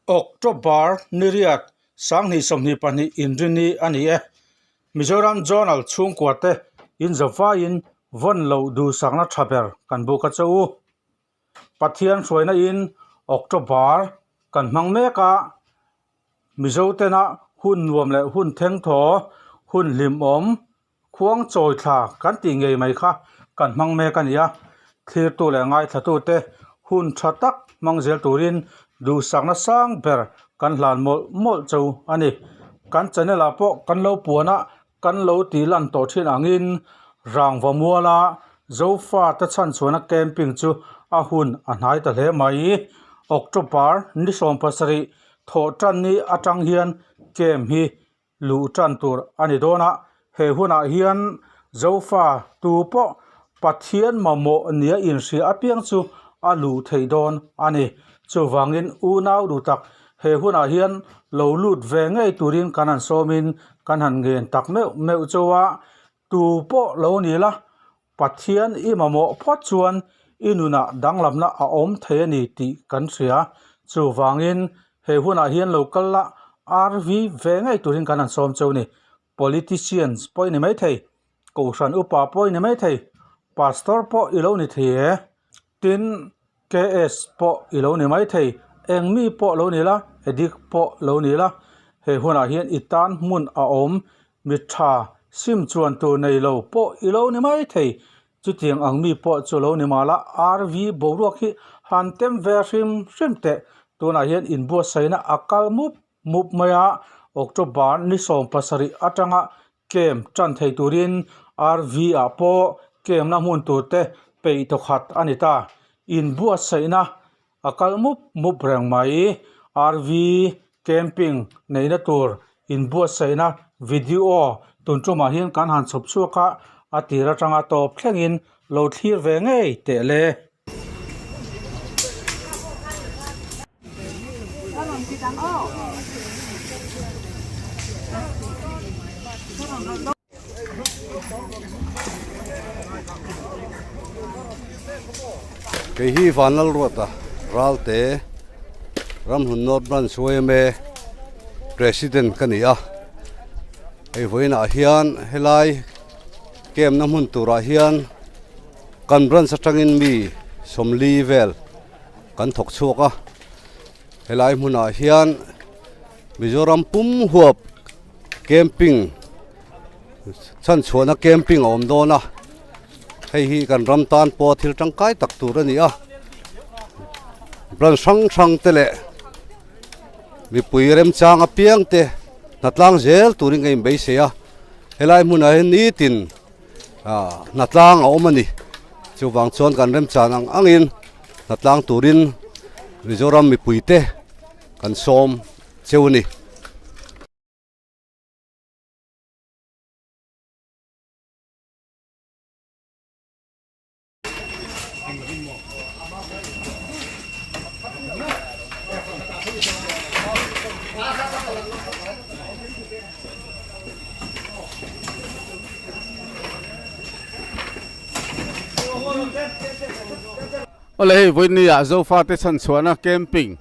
October ni riat 2022 inrini a ni e. Mizoram Journal chhungkua te inzavaiin vawn loh duhsakna tha ber kan buk a che u. Pathian hruaina in October kan hmang mek a, Mizo tena hun nuam leh hun thengthaw, hun hlimawm, khuang chawi thla kan tih ngei mai kha kan hmang mek a ni a. Thlirtu leh ngaithlatute hun tha tak hmang zel turin duhsakna sang ber kan hlan mawlh mawlh cho a ni. Kan channel ah pawh kan lo puan a, Kan lo tih lan tawh thin angin Rangva muala Zofate chhanchhuahna camping chu a hun a hnai ta hle mai. October ni 17 thawh tan ni atang hian camp hi luh tan tur a ni dawn a, he hunah hian Zofa tu pawh Pathian mamawh nia inhria apiang chu a luh theih dawn a ni. Chuvangin unau duh tak he hunah hian lo lut ve ngei turin kan han sawmin kan han ngen tak meuh meuh chauh a, tu pawh lo ni la, Pathian i mamawh phawt chuan i nunah danglamna a awm thei a ni tih kan hria. Chuvangin he hunah hian lo kal la RV ve ngei turin kan han sawm chauh a ni. Politicians pawh i ni maithei, Kohhran upa pawh i ni maithei, Pastor pawh i lo ni thei e, tin KS pawh i lo ni maithei, eng mi pawh lo ni la, addict pawh lo ni la, he hunah hian i tan hmun a awm, mi tha sim chuan tur nei lo pawh i lo ni maithei, chutiang ang mi pawh chu lo ni mah la, RV boruak hi han tem ve hrim hrim teh, tunah hian inbuatsaihna a kal mup Mup maia October ni 17 atanga camp tan thei turin RV ah pawh camp na hmun tur te peih tawkhat a ni ta. Inbuatsaihna a kal mup mup reng mai. RV camping neihna tur inbuatsaihna video tun tumah hian kan han chhawp chhuak a, a tir atanga tawp thlengin lo thlir ve ngei teh le. Kei hi Vanlalruata Ralte Ramhlun North Branch yma President ka ni a, hei vawiinah hian helai camp na hmun turah hian. Kan branch atangin mi 40 vel kan thawk chhuak a, helai hmunah hian Mizoram pum huap camping chhanchhuahna camping a awm dawn a, hei hi kan ram tan pawh thil tangkai tak tur a ni a, branch hrang hrang te leh mipui remchang apiang te hnatlang zel turin ka inbeisei a, helai hmunah hian nitin. Hnatlang a awm a ni. Chuvang chuan kan remchan ang angin hnatlang turin Mizoram mipuite kan sawm cheu a ni. Awle hei vawiin ah Zofate chhanchhuahna camping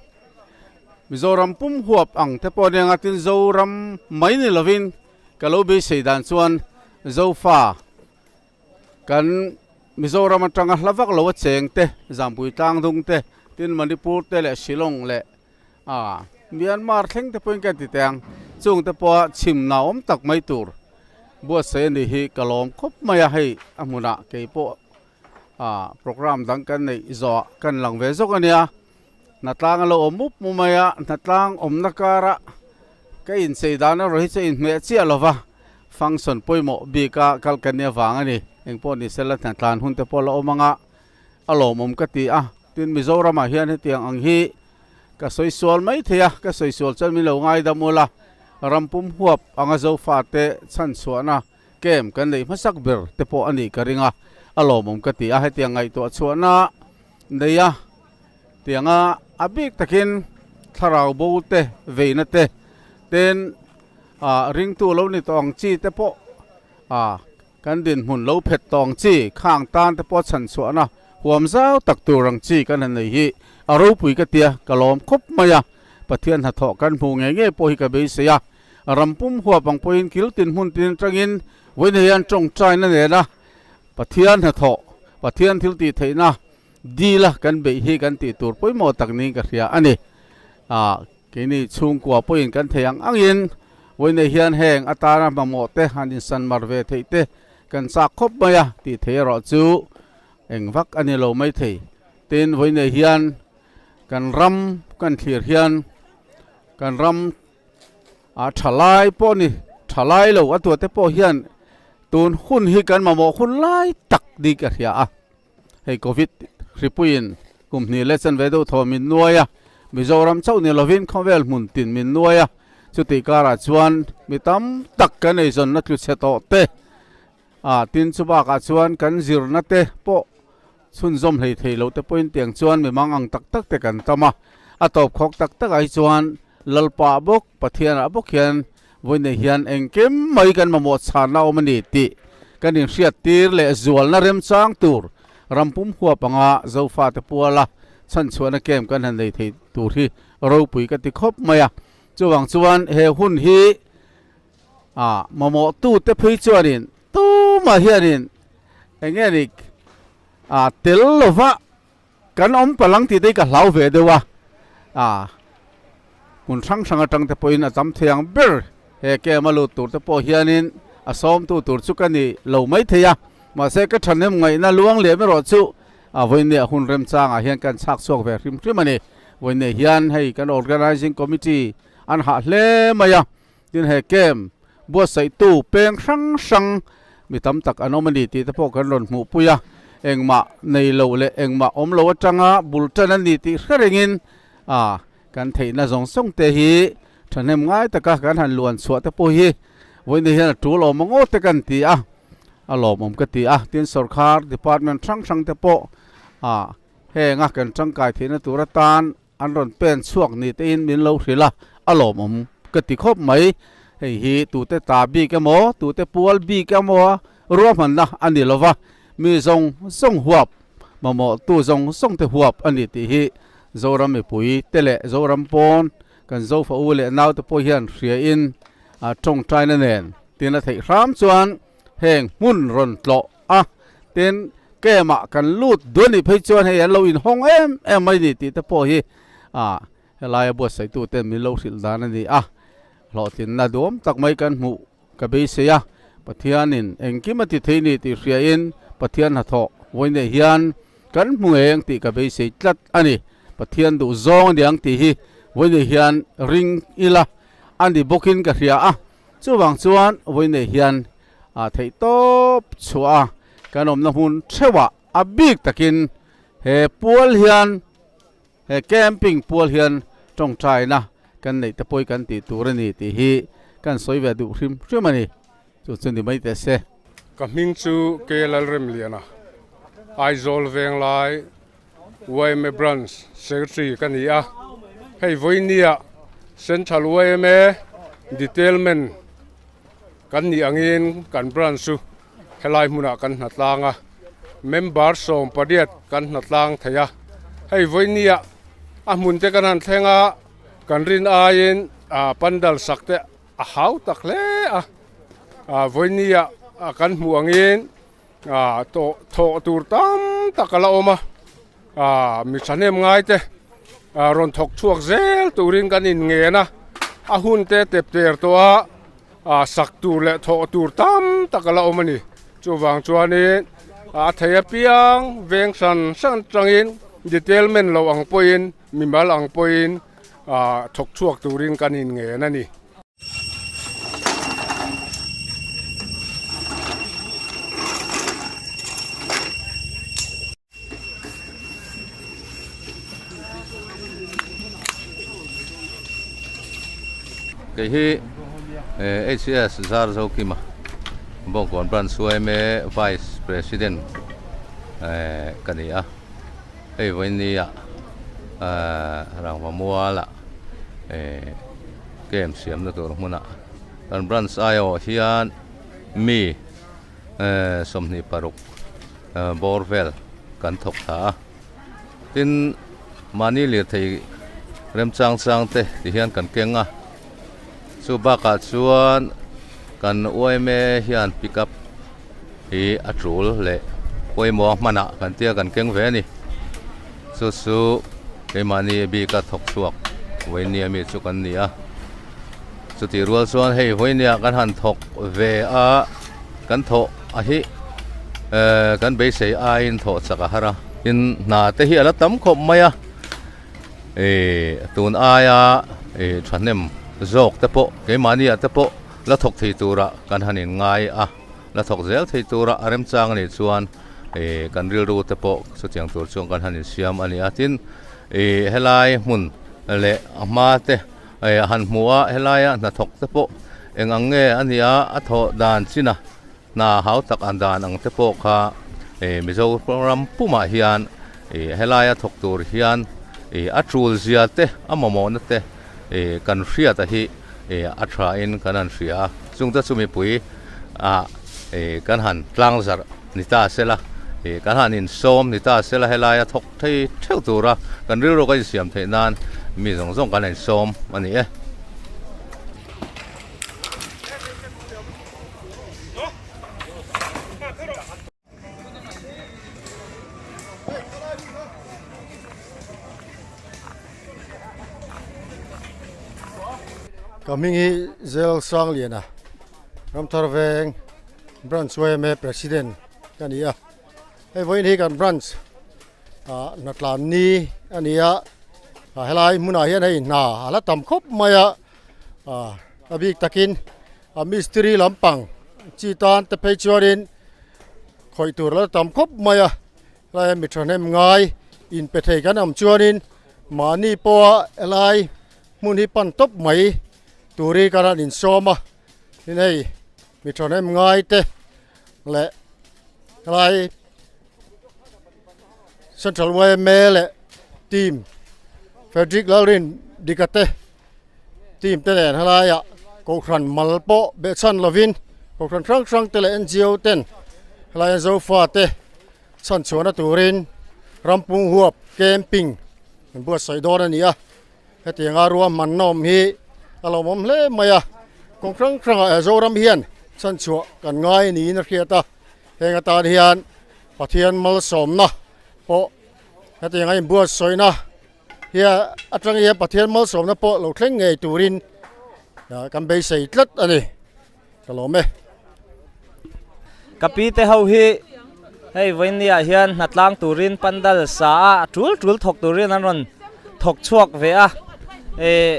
Mizoram pum huap ang te pawh ania tin Zoram mai ni lovin ka lo beisei dan chuan Zofa Kan Mizoram atanga hla vak lo a cheng te, Zampui Tlangdung te, tin Manipur te leh Shillong leh ah Myanmar thleng te pawhin ka ti teh ang. Chung te pawha chhimna awm tak mai tur buatsaih a nih hi ka lawm khawp mai a, hei a hmunah kei pawh ah program dang kan neih zawhah kan lang ve zawk a nia. Hnatlang a lo awm mup mup mai a, hnatlang awmna karah ka inchei dan erawh hi chu a inhmeh chiah lo va, function pawimawh bika kal ka nia vang a ni. Engpawh ni sela hnatlan hun te pawh la awm ang a, a lawmawm ka ti a. Tin, Mizoramah hian hetiang ang hi ka sawi sual mai thei a, ka sawi sual chuan min lo ngaidam ula, ram pum huap anga Zofate chhanchhuahna camp kan neih hmasak ber te pawh a nih ka ring a, a lawmawm ka ti a. Hetiang ngaihtuah chhuahna nei a. Tianga a bik takin thlarau bo te veina te ten ah ringtu lo ni tawh ang chi te pawh ah kan dinhmun lo phet tawh ang chi khang tan te pawh chhan chhuahna huam zau tak tur ang chi kan han nei hi a ropui ka tia ka lawm khawp mai a. Pathian hnathawh kan hmuh ngei ngei pawh hi ka beisei a. Ram pum huap ang pawhin kil tin hmun tin atangin vawiin hian tawngtaina nena Pathian hnathawh, Pathian thil tih theihna dila kan beih hi kan tih tur pawimawh tak niin ka hria a ni. Ah, keini chhungkua pawhin kan thei ang angin vawiin hian heng atana mamawh te han insan mar ve theih te kan chak khawp mai a tih thei erawh chu eng vak a ni lo maithei. Tin, vawiin hian kan ram kan thlir hian kan ram A thalai pawh ni, thalai lo a tuate pawh hian tun hun hi kan mamawh hun lai tak ni ka hria a. Hei Covid hripuiin kum hnih leh chanve deuh thaw min nuai a, Mizoram chauh ni lovin khawvel hmun tin min nuai a, chutih karah chuan mi tam tak kan eizawnna tlu chhe tawh te, a tin chu bakah chuan kan zirna te pawh chhunzawm hlei thei lo te pawhin tiang chuan mi mang ang tak tak te kan tam a, a tawp khawk tak takah hi chuan Lalpa bawk, Pathianah bawk hian vawiinei hian engkim mai kan mamawh chhanna awm a ni tih kan inhriattir leh zualna remchang tur ram pum huap anga Zofate puala chhanchhuahna camp kan han nei thei tur hi ropui ka ti khawp mai a. Chuvang chuan he hun hi a mamawhtute phei chuanin tumah hianin eng nge ni a tel lova Kan awm palang tih te hi ka hlau ve deuh a, ah hmun hrang hrang atang te pawhin a tam thei ang ber he camp a lut tur te pawh hianin a sawmtu tur chu ka ni lo mai thei a, mahse ka thahnem ngaihna luang leh erawh chu a vawiinniah hun remchangah hian kan chhak chhuak ve hrim hrim a ni. Vawiinniah hian hei kan Organising Committee an hah hle mai a, Tin he camp buatsaihtu peng hrang hrang mi tam tak an awm a ni tih te pawh kan rawn hmuhpui a, engmah nei lo leh engmah awm lo atanga bul tan a ni tih hre rengin a kan theihna zawng zawng te hi thahnem ngai taka kan han luan chhuah te pawh hi vawiin hian a tul awm ang aw te kan ti a, a lawmawm ka ti a, tin sorkar department hrang hrang te pawh a henga kan tangkai theihna tur atan An rawn pen chhuak ni tein min lo hrilh a, a lawmawm ka ti khawp mai. Hei hi tute ta bik emaw, tute pual bik emaw ruahmanna a ni lo va, mi zawng zawng huap, mamawhtu zawng zawng te huap a ni tih hi Zoram mipui te leh Zoram pawn kan Zofa u leh naute pawh hian hriain tawngtaina nen tin a theih hram chuan heng hmun rawn tlawh a, tin camp-ah kan lut duan nih phei chuan hei an lo inhawng em em mai ni tih te pawh hi ah helaia buatsaihtu ten min lo hrilh dan a ni a, hlawhtlinna duam tak mai kan hmuh ka beisei a, Pathianin engkim a ti thei ni tih hriain Pathian hnathawh vawiineh hian kan hmu eng tih ka beisei tlat a ni, Pathian duh zawng a niang tih hi vawiineh hian ring ila a ni bawkin ka hria a, chuvang chuan vawiineh hian a theih tawp chhuah a, kan awmna hmun theuhah a bik takin he pual hian he camping pual hian tawngtaina kan neih te pawh kan tih tur a ni tih hi kan sawi ve duh hrim hrim a ni, chu chu ni mai teh se. Ka hming chu K Lalremliana, Aizawl Venglai yma Branch Secretary ka ni a, hei vawinia Central yma Detailment Kan nih angin kan branch chu helai hmunah kan hna tlang a, member 18 kan hna tlang thei a. Hei vawinia a hmun te kan han thleng a, kan rin aiin pandal sak te a hau tak hle a. Vawinia kan hmuh angin thawh tur tam tak a la awm a, mi thahnem ngai te rawn thawk chhuak zel turin kan inngen a, a hun te tep ter tawh a, sak tur leh thawh tur tam tak a la awm a ni. Chuvang chuanin a thei apiang veng hran hran atangin detailment lo ang pawhin mimal ang pawhin thawk chhuak turin kan inngen a ni. Kei hi HS Zarzokima Bawngkawn Branch yma Vice President ka ni a, hei vawinia Rangva Muala camp siamna tur hmunah kan branch aiawh hian mi 26 bawr vel kan thawk thla a, tin mahni lirthei Remchang chang te ti hian kan keng a, chu bakah chuan kan yma hian pick up hi a tul leh pawimawh a hmanah kan tia kan keng ve a ni. Chu chu keimahni bika thawk chhuak vawinia mi chu kan ni a, chutih rual chuan hei vawinia kan han thawk ve a kan thawh a hi ehh kan beisei aiin thawh chak a har a, tin hna te hi a la tam khawp mai a. Ih tun aia ih thahnem zawk te pawh keimahni ah te pawh la thawk thei turah kan han in ngai a, la thawk zel thei tura a remchang anih chuan ih kan rilru te pawh chutiang tur chuan kan han insiam a ni a, tin ih helai hmun leh a hma te ih han hmuh a helaia hnathawk te pawh eng ang nge a nih a, a thawh dan chin a. Hna hau tak an dan ang te pawh kha ih Mizoram pumah hian ih helaia thawk tur hian ih a tul zia te a mamawhna te ih kan hriat a hi ih a tha in kan han hria a, chungte chu mipui ah ih kan han tlang zarh ni ta sela ih kan han insawm ni ta sela helaia thawk thei theuh tura kan rilru kan insiam theih nan mi zawng zawng kan insawm a ni e. Ka hming hi Zel Sangliana Ramthar Veng Branch YMA President ka ni a, hei vawiin hi kan branch ah hnatlan ni a ni a, helai hmunah hian hei hna a la tam khawp mai a, a bik takin a mistiri lampang chi tan te phei chuanin khawih tur la tam khawp mai a helai mi thahnem ngai in pe thei kan awm chuanin mahni pawha helai hmun hi pan tawp mai turi kan han insawm a tin hei mi thahnem ngai te leh helai central yma leh team Frederick Lalrin dika te. Team te nen helaiah kohhran mal pawh behchhan lovin kohhran hrang hrang te leh NGO ten helaia Zofa te chhanchhuahna turin rampung huap camping an buatsaih dawn a ni a, hetianga ruahmanna awm hi a lawmawm hle mai a, kawng hrang hrangah he Zoram hian chhanchhuah kan ngai niin a hriat a, heng atan hian Pathian malsawmna pawh hetianga inbuatsaihna. Hia atang hian Pathian malsawmna pawh lo thleng ngei turin kan beisei tlat a ni. Ka lawm e. Ka pi te ho hi hei vawinia hian hnatlang turin pandal sa a a tul tul thawk turin an rawn thawk chhuak ve a. Ehh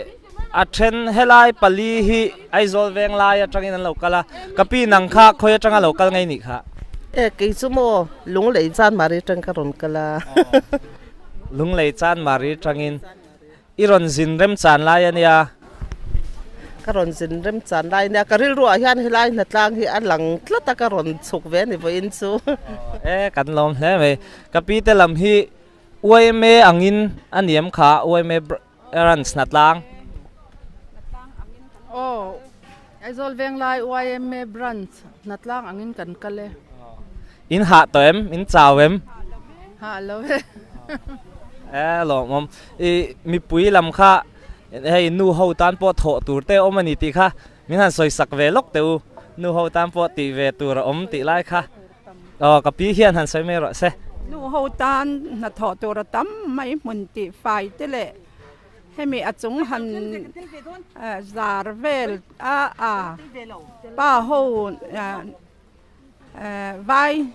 a then helai pali hi Aizawl veng lai atangin an lo kal a. Ka pi nang kha khawi atanga lo kal ngei nih kha? E kei chu maw Lunglei Chanmari atang ka rawn kal a. Lunglei Chanmari tangin i rawn zin remchan lai a nia. Ka rawn zin remchan lai a nia. Ka rilruah hian helai hnatlang hi a lang tlat a, ka rawn chhuk ve a ni vawiin chu. E, kan lawm hle mai. Ka pi te lam hi yma angin a niam kha, yma branch hnatlang. Aw, Aizawl Venglai yma branch hnatlang angin kan kal e. In hah tawh em? In chau em? Hah lo e. E lawmawm. I mipui lam kha hei nu ho tan pawh thawh tur te awm a ni tih kha min han sawi sak ve lawk teh u. Nu ho tan pawh tih ve tur a awm tih lai kha. Aw ka pi hian han sawi mai rawh se. Nu ho tan hnathawh tur a tam mai hmun tih fai te leh Hemi a chung han zar vel a a pa ho vai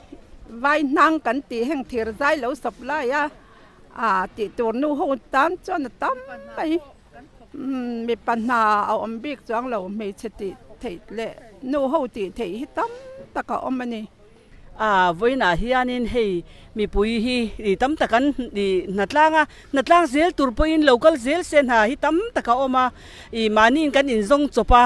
vai hnang kan tih heng thir zai lo sawp lai a a tih tur nu ho tan chuan a tam mai mipa hna a awm bik chuang lo hmeichhe tih theih leh nu ho tih theih hi tam tak a awm a ni. A vawiinah hianin hei mipui hi i tam tak an i hnatlang a, hnatlang zel tur pawhin lo kal zel se hna hi tam tak a awm a, i mahniin kan inzawng chawp a,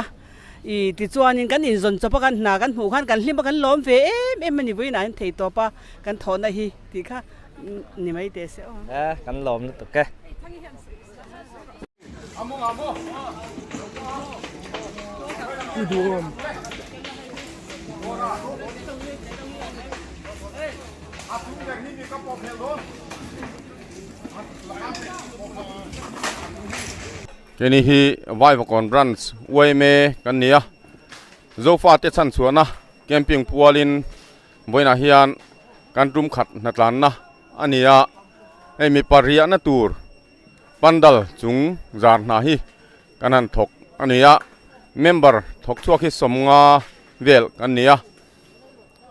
i tichuanin kan inzawn chawp a kan hna kan hmuh khan kan hlim a kan lawm ve em em a ni vawiinah hian thei tawp a kan thawhna hi tih kha ni mai teh se aw. E kan lawm lutuk e. Keini hi Vaivakawn Branch yma kan ni a, Zofate chhanchhuahna camping pualin vawiinah hian kan tum khat hnatlanna a ni a, hei mipa riahna tur pandal chung zar hna hi kan han thawk a ni a, member thawk chhuak hi sawmnga vel kan ni a,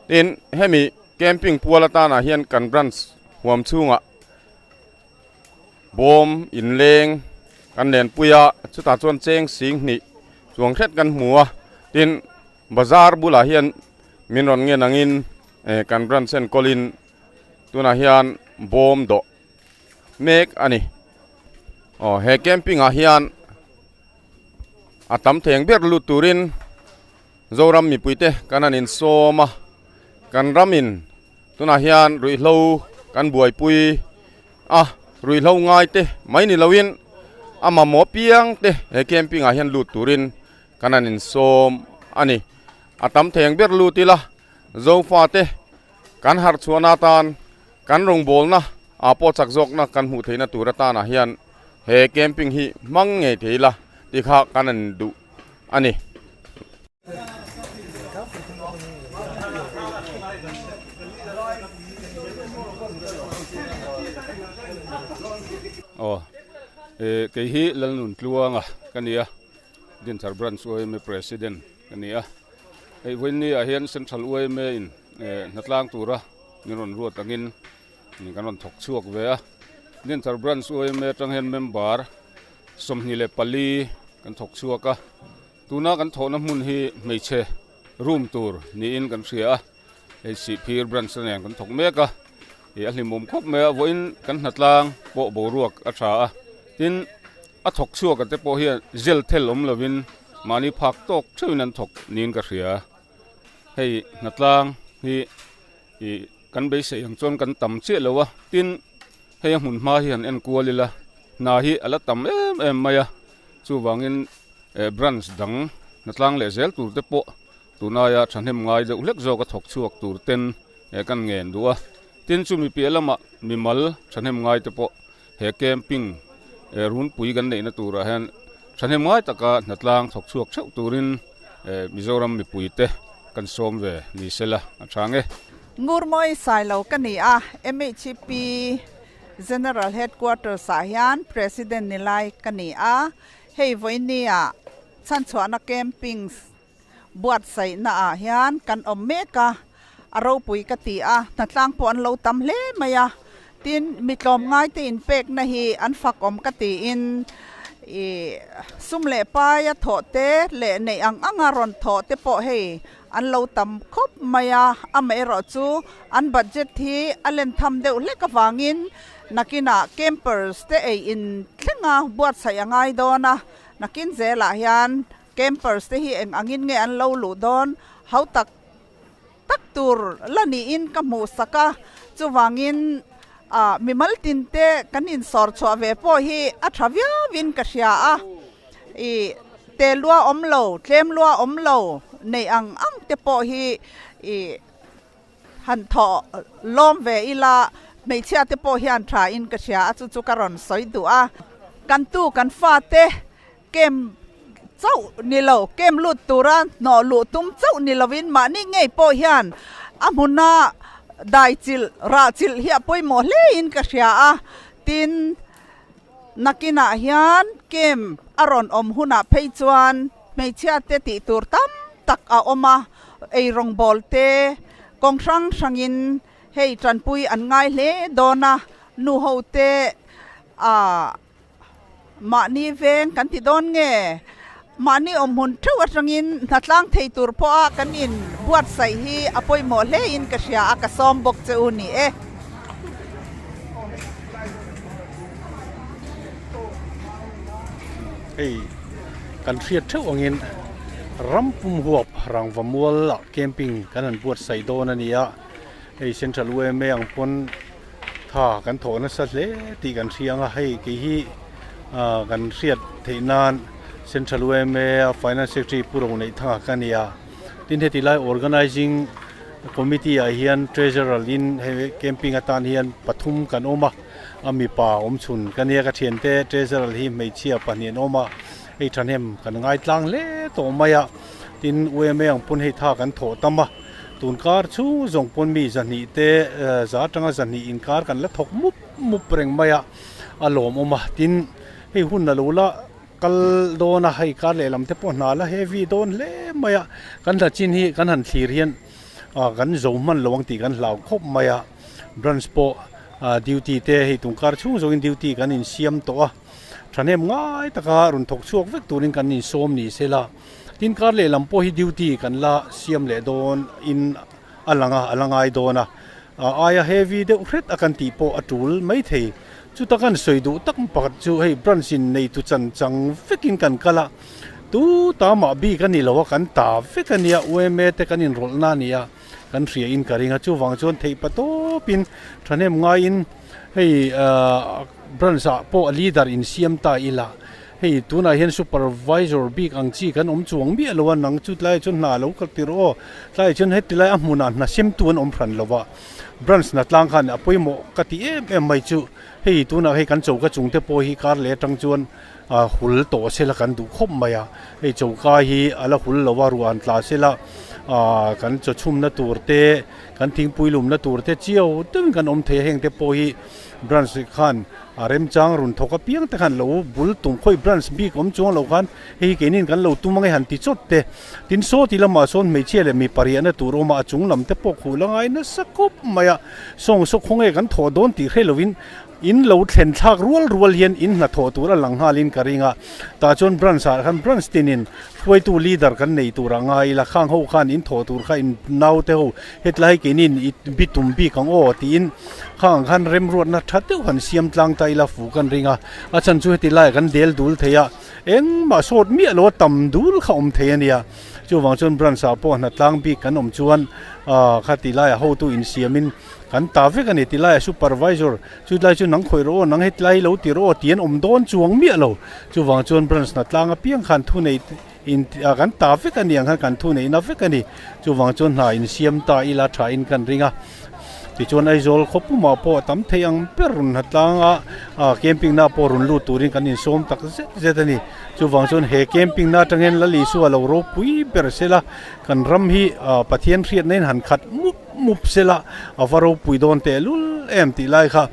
tin hemi camping pual atanah hian kan branch huam chhungah bawm inleng kan lenpui a, chutah chuan cheng sing hnih chuang hret kan hmu a, tin bazar bulah hian min rawn ngen angin eh kan branch enkawlin tunah hian bawm dawh mek a ni. Aw he camping ah hian a tam theng ber lut turin Zoram mipuite kan han insawm a, kan ramin tunah hian ruihhlo kan buaipui a, ruihhlo ngai te mai ni loin a mamawh piang te he camping ah hian lut turin kan han insawm a ni. A tam theng ber lut ila Zofate kan harh chhuahna atan kan rawngbawlna ah pawh chak zawkna kan hmuh theihna tur atanah hian he camping hi hmang ngei thei ila tih kha kan han duh a ni. Aw kei hi Lalnun Tluanga ka ni a, Dinthar Branch yma President ka ni a. Hei vawiin ah hian Central yma in hnatlang tura min rawn ruat angin kan rawn thawk chhuak ve a. Dinthar Branch yma atang hian member 24 kan thawk chhuak a. Tuna kan thawhna hmun hi hmeichhe room tur niin kan hria a. Hei Sihphir Branch te nen kan thawk mek a. Ih a hlimawm khawp mai a vawiin kan hnatlang pawh boruak a tha a. Tin a thawk chhuak te pawh hian zel thel awm lovin mahni phak tawk theuhin an thawk niin ka hria. Hei hnatlang hi ih kan beisei ang chuan kan tam chiah lo a. Tin hei a hmun hma hi han en kual ila hna hi a la tam em em mai a. Chuvangin eh branch dang hnatlang leh zel tur te pawh Tunaia thahnem ngai deuh hlek zawk a thawk chhuak tur ten kan ngen duh a, tin chumi piah lamah mimal thahnem ngai te pawh he camping runpui kan neihna turah hian thahnem ngai taka hnatlang thawk chhuak theuh turin Mizoram mipui te kan sawm ve ni sela a tha nge. Ngurmawi Sailo ka ni a, MHP General Headquarters ah hian President ni lai ka ni a, hei vawinia chhanchhuahna camping Buatsaihna ah hian kan awm mek a, a ropui ka ti a, hnatlang pawh an lo tam hle mai a, tin mi tlawmngai te inpekna hi an fak awm ka tiin ih sum leh paia thawh te leh neih ang anga rawn thawh te pawh hei an lo tam khawp mai a, amaherawh chu an budget hi a len tham deuh hlek avangin nakinah campers te ei in thlenga buatsaih a ngai dawn a, nakin zelah hian Campers te hi eng angin nge an lo luh dawn? Hau tak tak tur la niin ka hmuh sak a, chuvangin ah mimal tin te kan insawr chhuah ve pawh hi a tha viauin ka hria a, ih te lua awm lo, tlem lua awm lo neih ang ang te pawh hi ih han thawh lawm ve ila hmeichhia te pawh hian tha in ka hria a, chu chu ka rawn sawi duh a, kan tu kan fate Kem chauh ni lo, kem lut tura hnawh luh tum chauh ni lovin mahni ngei pawh hian a hmuna dai chilh, rah chilh hi a pawimawh hlein ka hria a. Tin, nakinah hian kem a rawn awm hunah phei chuan hmeichhiate tih tur tam tak a awm a, eirawngbawl te kawng hrang hrangin hei tanpui an ngai hle dawn a, nuhote ah Mahni veng kan ti dawn nge? Mahni awmhmun theuh atangin hnatlang thei tur pawha kan in buatsaih hi a pawimawh hlein ka hria a, ka sawm bawk che u ni e. Hei kan hriat theuh angin ram pum huap rangva mual ah camping kan han buatsaih dawn a ni a, hei Central yma ang pawn Tha kan thawh nasa hle tih kan hria ang a, hei kei hi ah kan hriat theih nan Central yma a Finance Secretary Pu Roneihthanga ka ni a, tin heti lai Organising Committee ah hian Treasurer in hei camping atan hian pathum kan awm a, A mipa awm chhun ka nia ka thiante treasurer hi hmeichhia pahnih an awm a, hei thahnem kan ngai tlang hle tawh mai a, tin UMA ang pawn hei tha kan thawh tam a, tun kar chhung zawng pawn mi zahnih te za atanga zahnih inkar kan la thawk mup mup reng mai a, a lawmawm a, tin hei hun a lo la kal dawn a, hei kar lehlam te pawh hna la heavy dawn hle mai a, kan hla chin hi kan han thlir hian kan zo hman lo ang tih kan hlau khawp mai a. Branch pawh duty te hei tungkar chhung zawngin duty kan insiam tawh a, thahnem ngai taka rawn thawk chhuak vek turin kan insawm ni se la, tin kar lehlam pawh hi duty kan la siam leh dawn in a lang a, a la ngai dawn a, aia heavy deuh hret a kan tih pawh a tul mai thei. Chuta kan sawi duh tak pakhat chu hei branch in neitu chan chang vekin kan kal a, tu ta mah bik a ni lo a, kan ta vek a nia, UMA te kan inrawlhna a ni a. Kan hria in ka ring a, chuvang chuan theih pa tawpin thahnem ngaiin hei ahh branch ah pawh a leader in siam ta ila, hei tunah hian supervisor bik ang chi kan awm chuang miah lo a, nang chu tlaiah chuan hna lo kal tir aw, tlaiah chuan heti lai a hmunah hna semtu an awm hran lo va, branch hna tlang khan a pawimawh ka ti em em mai chu, hei tunah hei kan choka chung te pawh hi kar leh atang chuan ahh hul tawh sela kan duh khawp mai a, hei choka hi a la hul lo a, ruah an tla sela ahh kan chaw chhumna tur te kan thingpui lumna tur te chiau deuhin kan awm thei a, heng te pawh hi branch khan a remchang run thawk apiang te khan lo bul tum khawi branch bik awm chuang lo khan hei hi keinin kan lo tum ang e han ti chawt te, tin saw ti lamah sawn hmeichhia leh mipa riahna tur awm a, a chung lam te pawh khuh la ngai nasa khawp mai a, sawng saw khawnge kan thawh dawn tih hre lovin In lo thlen thlak rual rual hian in hnathawh tur a lang nghalin ka ring a, tah chuan branch ah khan branch tinin hruaitu leader kan nei tur a ngai ila, khang ho khan in thawh tur kha in naute ho hetlai keinin i bi tum bik ang aw tiin khang ang khan remruatna tha deuh han siam tlang ta ila fu kan ring a, a chhan chu heti laiah kan del dul thei a, engmah sawt miah lo a tam dul kha awm thei a nia, chuvang chuan branch ah pawh hnatlang bik kan awm chuan ah khati laiah hotu insiamin. Kan ta vek a ni ti laiah supervisor chu tlai chu nang khawih rawh aw, nang hetlai hi lo ti rawh aw tih an awm dawn chuang miah lo. Chuvang chuan branch hna tlang apiang khan thu nei in kan ta vek a ni ang khan kan thu neihna vek a ni. Chuvang chuan hna insiam ta ila tha in kan ring a. Tichuan Aizawl khaw pumah pawh a tam thei ang ber rawn hna tlanga camping na pawh rawn lut turin kan insawm tak zet zet a ni. Chuvang chuan he camping na atang hian Lal Isua lo ropui ber sela kan ram hi Pathian hriatna in han khat mup. Mup sela a va ropui dawn teh lul em tih lai kha.